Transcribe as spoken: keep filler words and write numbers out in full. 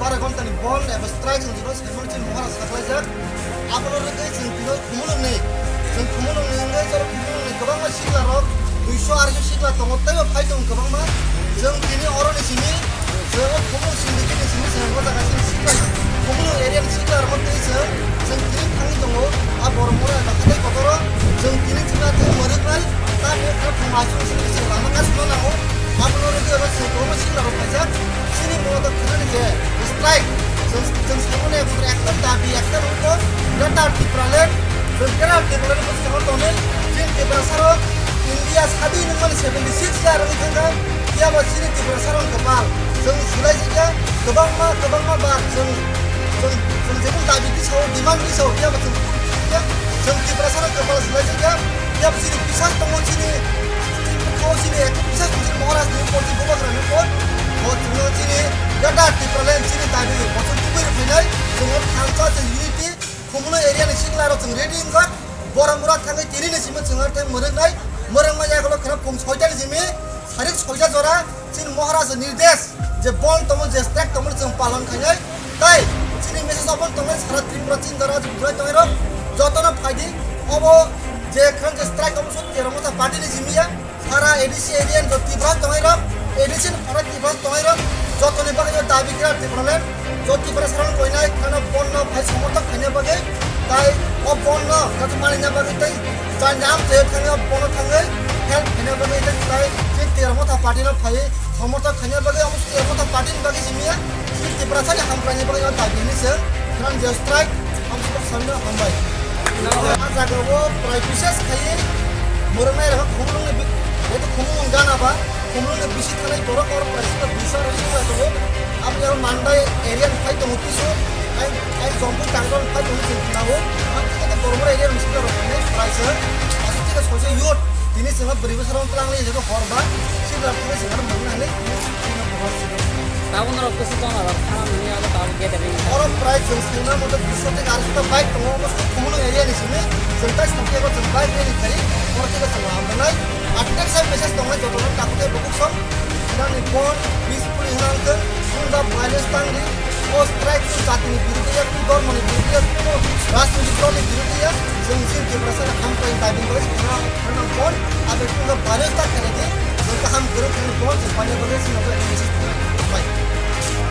Bara ghonta ni bond eba strike chwng jora saimano chini Maharaj saklaijak. Abono rwgwi chwng tino Khumulwng ni, chwng Khumulwng ni wngwi jora Khumulwng ni kwbangma sikla rok duiso arsho sikla tongo, teibo phai tongo kwbangma. Chwng tini oro ni simi, chwng o Khumulwng sindiki ni simi chwng o jaga chini sikla, Khumulwng area ni sikla rok tei chwng, chwng tini thangwi tongo. A borok mora eba hatai kotor o chwng tini thangna thang mwrwknai. Tamo kha thum aswk simi chwng lama kasino nango. Abono rwgwi oro chwng kwbangma sikla rok phaijak. Chini mura da khwnani je strike, chwng, chwng saimano ekdom, ekdom dabi, ekdom wngkha Greater Tipraland, chwng Greater Tipraland bwskango tonwi chini Tiprasa rok India sadi nungmani seventy six year wngwi thangkha, phiya ba chini Tiprasa rok kwpal chwng swlaijakya kwbangma, kwbangma bar chwng, chwng, chwng jemon dabi tisao, demand tisao, phiya ba chwng chwng Tiprasa rok kwpal swlaijakya, phiya ba chini bisas tongo chini Chini bwkhao chini ekta bisas chini Maharaj ni porti bubagra ni por. Bo chwngno chini Greater Tipraland chini dabi bochon tubui rw phainai. Chwngno thansa chwng unity, Khumulwng area ni sikla rok chwng ready wngjak. Borok mura thangwi tini ni simi chwng ar thang mwrwknai. Mwrwkma yagulo kheno pung soita ni simi sarik soita jora chini Maharaj nirdesh je bond tongo, je strike tongo chwng palon khainai. Tai chini message obo tongnai sara Tripura chini jora je bukhrai tongnai rok jotono phaidi. Obo je kheno je strike obo sot tero mota party ni simi ya. Sara A D C area ni jotoni borok tongnai rok, A D C ni pora Tripura tongnai rok, jotoni bagwi o dabi kira Tipraland, jotoni Tripura sarong koinai kheno bond no phai somorthon khaina bagwi, tai o bond no kaisa manina bagwi tai jani am se thangwi o bond no thangwi help khaina bagwi tai, tai chini Tripura motha party no phai somorthon khaina bagwi, omo Tripura motha party ni bagwi simi ya, chini Tiprasa ni hamkraini bagwi o dabi hinwi se kheno je strike. Ang sukok sanna hambai. A jaga o prai bises khai morang nai rok khumulung ni bi-, beto khumulung gana ba, khumulung ni bisi thanai borok or prai sukok bisa rok sukok tongo. Abo jaro Mandai area ni phai tongo kisu, ai, ai Jompu Tangdol phai tongo chwng khna o. Ang khe khe Bormora area ni sukok rok ni prai se, asuk khe soise youth, tini chwng bwrwi bwsarok tlang lai jaga hor ba, sibra phai se har mangna le. Tabuk norok bwswk tong norok thana nini abo tabuk gathering wngkha. Oro prai chwng swngna moto bish theke arsho ta bike tongo, omo se Khumulwng area ni simi. Chwng tai song khe abo chwng bike rally khai, oro khe chwng hamjaknai. Atheke sai message tongnai jotono takhuk tei bukhuk song. Sinani bon, peacefully hwnang thung, chwng da violence tang di. O strike kunu jatini birodhi ya, kunu dhormoni birodhi ya, kunu rajnitik dolni birodhi ya. Chwng chini Tiprasa ni hamkrai dabi bai khana, khana bon, abe kunu violence ta khainai di. Chwng kaham kwrwng khainai bon, chwng paina bagwi chwng abo message tongnai.